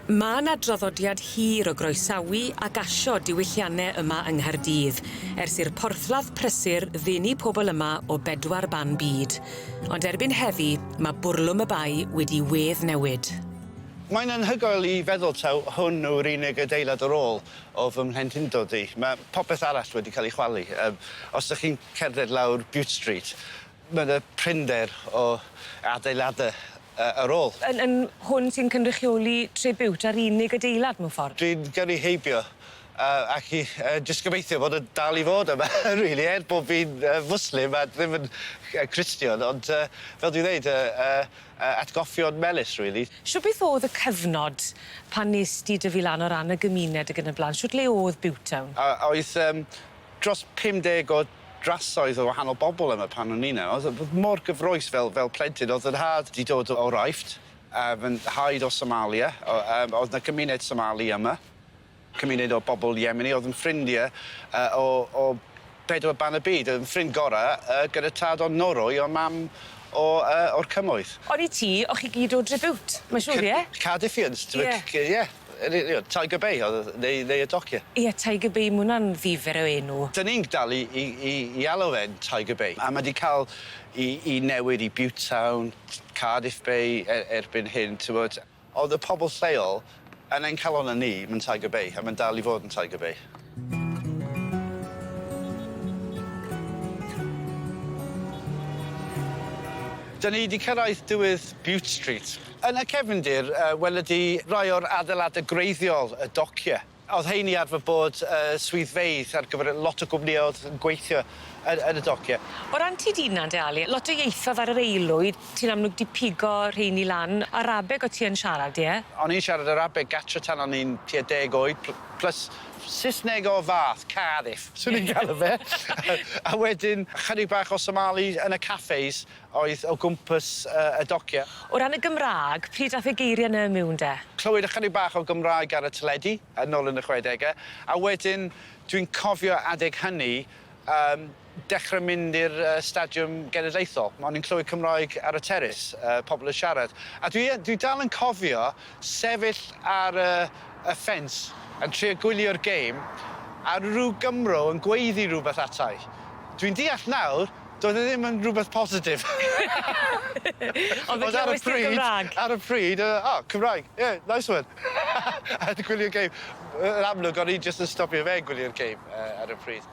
Ma' 'na draddodiad hir o groesawu ac asio diwyllianne yma yng Nghaerdydd ers i'r porthladd prysur ddenu pobol yma o bedwar ban byd. Ond erbyn heddi, ma' bwrlwm y bae wedi wedd newid. Mae'n anhygoel i feddwl taw hwn yw'r unig adeilad ar ôl o fy mhlentyndod i. Ma' popeth arall wedi ca'l 'i chwalu. Yym os 'dych chi'n cerdded lawr Bute Street Ma' 'na prinder o adeilade yy ar ôl. Yn yn hwn sy'n cynrychioli Tre Biwt a'r unig adeilad mewn ffordd. Dwi'n gyrru heibio yy ac i yy jyst gobeithio bod o'n dal i fod yma rili er bo' fi'n yy Fwslim a ddim yn yy Cristion ond yy fel dwi'n ddeud yy yy yy atgoffion melys rili. Shwd beth o'dd y cyfnod pan nes di dyfu lan o ran y gymuned ag yn y bla'n? Shwd le o'dd Butetown? A oedd yym dros 50 o drasoedd o wahanol bobl yma pan o'n i 'na. O'dd o mor gyffrous fel fel plentyn. O'dd 'yn nhad 'di dod o'r Aifft a fy nhaid o Somalia o yym o'dd 'na gymuned Somali yma. Cymuned o bobl Yemeni o'dd yn ffrindie yy o o bedwar ban y byd. O'dd 'yn ffrind gora' yy gyda tad o Norwy a mam o yy o'r cymoedd. Ond i ti, o'ch chi gyd o Dre-biwt, mae'n siŵr, ie? Cardiffians t'mod... Ie. ...c ie. Yn union, Tiger Bay o'dd neu neu y docie. Ie, Tiger Bay, ma' wnna'n ddifyr o enw. 'Dyn ni'n dal i i i i alw fe'n Tiger Bay a ma' 'di ca'l 'i 'i newid i Butetown, Cardiff Bay e- erbyn hyn t'mod. O'dd y pobol lleol yn ein calonna ni ma'n Tiger Bay a ma'n dal i fod yn Tiger Bay. 'Dyn ni 'di cyrraedd diwedd Bute Street. Yn y cefndir yy weled di rai o'r adeilade gwreiddiol y docie. O'dd rheini arfer bod yy swyddfeydd ar gyfer lot o gwmnïe o'dd yn gweithio yn yn y docie. O ran ti d'hunan de Ali, lot o ieithodd ar yr aelwyd, ti'n amlwg 'di pigo rheini lan. Arabeg o't ti yn siarad ie? O'n i'n siarad Arabeg gatre tan o'n i'n tua deg oed pl- plus Sysneg o fath, Cardiff, swn i'n galw fe. A wedyn chydig bach o Somali yn y cafes oedd o gwmpas yy y docie. O ran y Gymra'g, pryd ath y geirie 'ny miwn de? Clywed ychydig bach o Gymraeg ar y teledu yn ôl yn y chwedege a wedyn dwi'n cofio adeg hynny yym dechre mynd i'r yy Stadiwm Genedlaethol. O'n i'n clywed Cymraeg ar y terrace, yy pobol yn siarad. A dwi yy dwi dal yn cofio sefyll ar y y ffens yn trio gwylio'r gêm a ryw Gymro yn gweiddi rwbeth ata i. Dwi'n deall nawr Doedd e ddim yn rwbeth positif. Ond fe glywes ti'r Gymra'g? Ar y pryd yy o Cymraeg ie nice one. A 'di gwylio'r gêm. Yy yn amlwg o'n i jyst yn stopio fe gwylio'r gêm yy ar y pryd.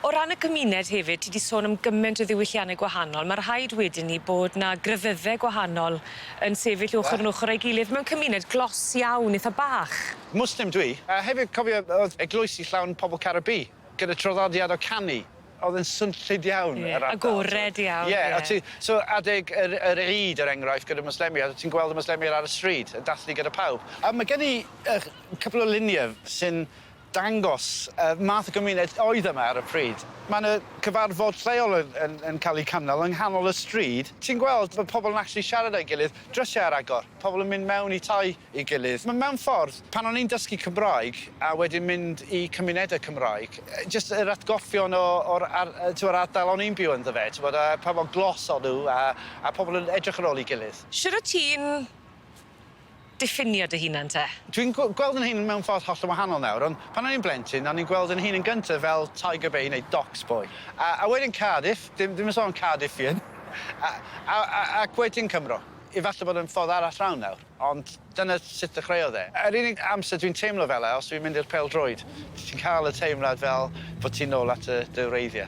O ran y cymuned hefyd ti 'di sôn am gyment o ddiwyllianne gwahanol ma' rhaid wedyn 'ny bod 'na grefydde gwahanol yn sefyll ochor yn ochor â'i gilydd mewn cymuned glos iawn itha bach. Mwslim dwi a hefyd cofio o'dd eglwysi llawn pobol Caribî gyda traddodiad o canu. O'dd yn swnllyd iawn yr ardal. Agored iawn. Ie a ti so adeg yr yr Eid er enghraifft gyda Mwslemiaid o' ti'n gweld y Mwslemiaid ar y stryd yn dathlu gyda pawb. A ma' gen i yy cwpwl o lunie sy'n dangos y math o gymuned oedd yma ar y pryd. Ma' 'ny cyfarfod lleol yn yn yn ca'l 'i cynnal yng nghanol y stryd. Ti'n gweld ma' pobol yn actually siarad â'i gilydd, drysie ar agor, pobol yn mynd mewn i tai 'i gilydd. Ma' mewn ffordd, pan o'n i'n dysgu Cymraeg a wedyn mynd i cymunede Cymraeg, yy jyst yr atgoffion o o'r ar- yy t'mod ardal o'n i'n byw ynddo fe, t'mod a pa mor glos o'n nw a a pobol yn edrych ar ôl 'i gilydd. Shwd o't ti'n diffinio dy hunan te? Dwi'n gw- gweld 'yn hun mewn ffordd hollol wahanol nawr ond pan o'n i'n blentyn o'n i'n gweld 'yn hun yn gynta fel Tiger Bay neu Docks Boy. A a wedyn Cardiff, dim dim yn sôn Cardiffian a a a ac wedyn Cymro. Efalle bod yn ffordd arall rownd nawr. Ond dyna sut ddechreuodd e. Yr unig amser dwi'n teimlo fel 'a os dwi'n mynd i'r pêl-droed. Ti'n ca'l y teimlad fel bod ti nôl at y dy wreiddie.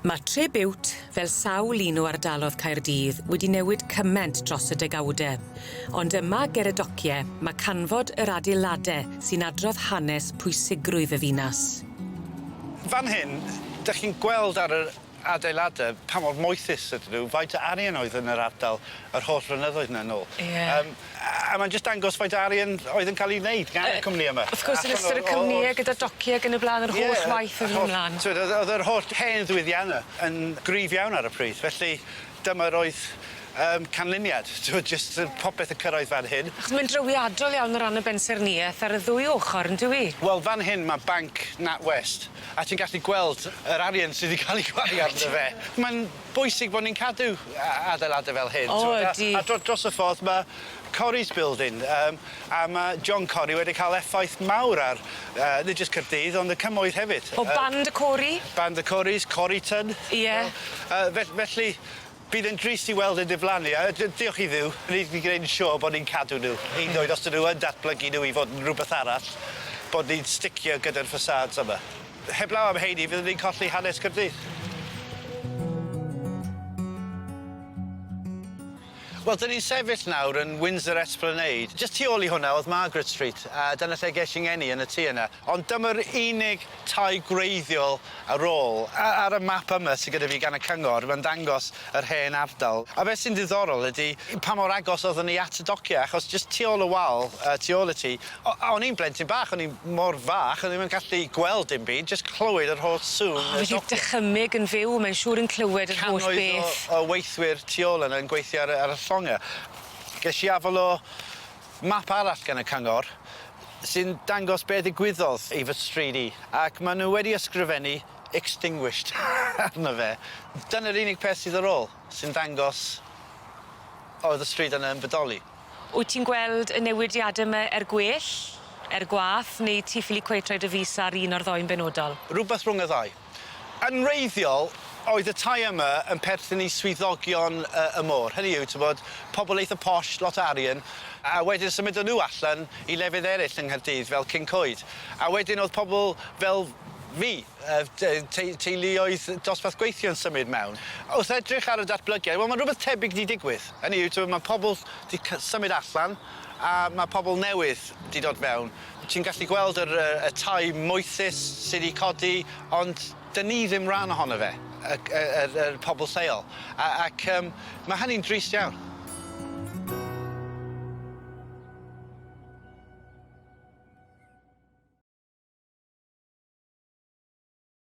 Ma' Tre Biwt, fel sawl un o ardalodd Caerdydd, wedi newid cyment dros y degawde. Ond yma ger y docie, ma' canfod yr adeilade sy'n adrodd hanes pwysigrwydd y ddinas. Fan hyn, 'dych chi'n gweld ar yr adeilade, pa mor moethus ydyn nhw, faint o arian oedd yn yr ardal yr holl flynyddoedd 'na nôl. Ie. Yym a mae'n jyst dangos faint o arian oedd yn ca'l 'i wneud gan y cwmni yma. Wrth gwrs yn ystod y cwmnïe gyda docie ag yn y bla'n yr holl waith o'dd yn myn' mlan. T'wod o'dd o'dd yr holl hen ddiwydianne yn gryf iawn ar y pryd felly dyma roedd yym canlyniad t'wod jyst popeth yn cyrraedd fan hyn. Achos mae'n drawiadol iawn o ran y bensaernieth ar y ddwy ochor yndyw 'i? Wel fan hyn ma' banc NatWest a ti'n gallu gweld yr arian sy 'di ca'l 'i gwario arno fe. Ma'n bwysig bo' ni'n cadw a- adeilade fel hyn. O ydi. A dro- dros y ffordd ma' Corrie's Building yym a ma' John Corrie wedi ca'l effaith mawr ar yy nid jyst Caerdydd ond y cymoedd hefyd. O band y Cory? Band y Corries, Coryton. Ie. Yy fell- felly bydd e'n drist i weld e'n diflannu a d- diolch i Dduw ni 'di gneud yn siŵr bod ni'n cadw nw hyd yn oed os 'dyn nw yn datblygu nw i fod yn rwbeth arall bod ni'n sticio gyda'r facades yma. Heblaw am heini fyddwn ni'n colli hanes Caerdydd. Wel 'dyn ni'n sefyll nawr yn Windsor Esplanade. Jyst tu ôl i hwnna o'dd Margaret Street a dyna lle ges i'n ngeni yn y tŷ yna. Ond dyma'r unig tai gwreiddiol ar ôl. A- ar y map yma sy gyda fi gan y cyngor ma'n dangos yr hen ardal. A beth sy'n diddorol ydi pa mor agos oddwn ni at y docia achos jyst tu ôl y wal yy tu ôl y tŷ o- o'n i'n blentyn bach o'n i'n mor fach o'n i'm yn gallu gweld dim byd jyst clywed yr holl sŵn O y felly docia. dychymyg yn fyw mae'n siŵr yn clywed yr holl Cannoedd beth. o o weithwyr tu ôl yna yn gweithio ar y ar y llonge. Gesh i afal o map arall gan y cyngor sy'n dangos be' ddigwyddodd i fy stryd i ac ma' nw wedi ysgrifennu extinguished arno fe. Dyna'r unig peth sydd ar ôl sy'n dangos oedd y stryd yna yn bodoli. Wyt ti'n gweld y newidiade 'my er gwell, er gwath, neu ti ffili cweit rhoi dy fys ar un o'r ddou yn benodol? Rwbeth rhwng y ddau. Yn wreiddiol, oedd y tai yma yn perthyn i swyddogion yy y môr, hynny yw t'mod pobol eitha posh, lot o arian, a wedyn symudon nw allan i lefydd eryll yng Nghaerdydd fel Cyncoed. A wedyn o'dd pobol fel fi yy de- teu- teuluoedd dosbarth gweithio yn symud mewn. Wrth edrych ar y datblygiad, wel ma' rwbeth tebyg 'di digwydd. Hynny yw t'mo' ma' pobol 'di cy- symud allan a ma' pobol newydd 'di dod mewn. Ti'n gallu gweld yr yy y tai moethus sy 'di codi ond 'dyn ni ddim ran ohono fe, y g- y yr yr pobol lleol. A ac yym ma' hynny'n drist iawn.